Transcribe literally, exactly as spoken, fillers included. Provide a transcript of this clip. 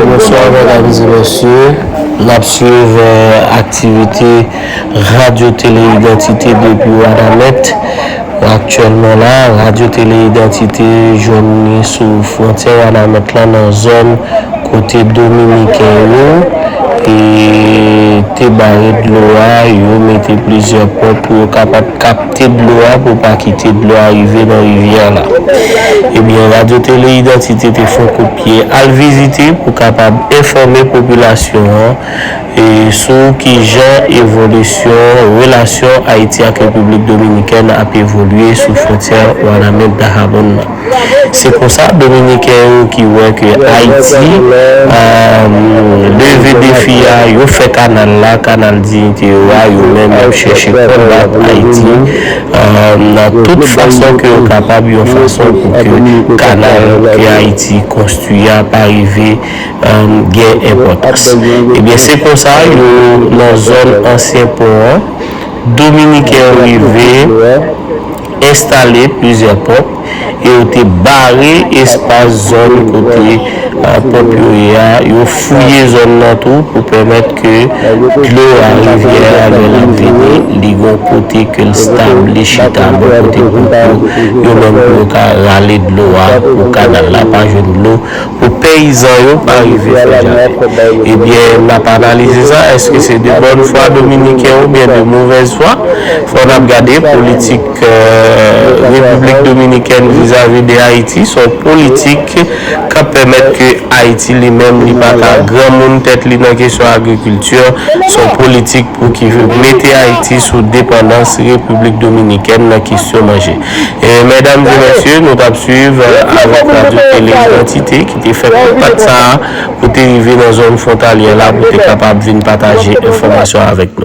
Bonswa, medam e mesye. N ap swiv, euh, aktivite Radyo Tele Idantite depi Wanament. Aktyèlman la, Radyo Tele Idantite jwenn li sou fwontyè Wanament lan nan zòn kote Dominiken yo, e, te bare dlo a, yo mete plizyè ponp pou yo kapab kapte dlo a pou pa kite dlo a rive nan rivyè la. Ebyen, Radyo Tele Idantite te fè yon kout pye al vizite pou kapab enfòme popilasyon an, e, sou kijan evolisyon relasyon Ayiti ak Repiblik Dominikèn ap evolye sou fwontyè Wanament Dajabón nan. Se konsa, Dominiken yo ki wè ke Ayiti, euh, leve defi a, yo fè kanal la, kanal diyite yo a, yo menm y ap chèche konbat Ayiti, euh, nan tout fason ke yo kapab, yon fason pou ke kanal ke Ayiti konstwi a pa rive, euh, gen enpòtans. Ebyen, se konsa, yo nan zòn ansyen pon an, Dominiken yo rive enstale plizyè ponp e yo te bare espas zòn kote, euh, ponp yo ye a. Yo fouye zòn nan tou pou pèmèt ke dlo a, rivyè a, lè l ap vini, li gon kote ke l stab, li chita bò kote ponp yo, yo menm pou yo ka rale dlo a, pou kanal la pa jwenn dlo, pou peyizan yo pa rive fè jaden. Ebyen, n ap analize sa, èske se de bòn fwa Dominiken oubyen de movèz fwa? Fò n ap gade politik, euh, Repiblik Dominikèn vizavi de Ayiti, se yon politik k ap pèmèt ke Ayiti li menm, li pa ka granmoun tèt li nan kesyon agrikilti, se yon politik pou ki mete Ayiti sou depandans Repiblik Dominikèn nan kesyon manje. E, medam e mesye, nou t ap swiv, euh, avèk Radyo Tele Idantite ki te fè kontak sa a pou te rive nan zòn fwontalyè la pou te kapab vin pataje enfòmasyon avèk nou.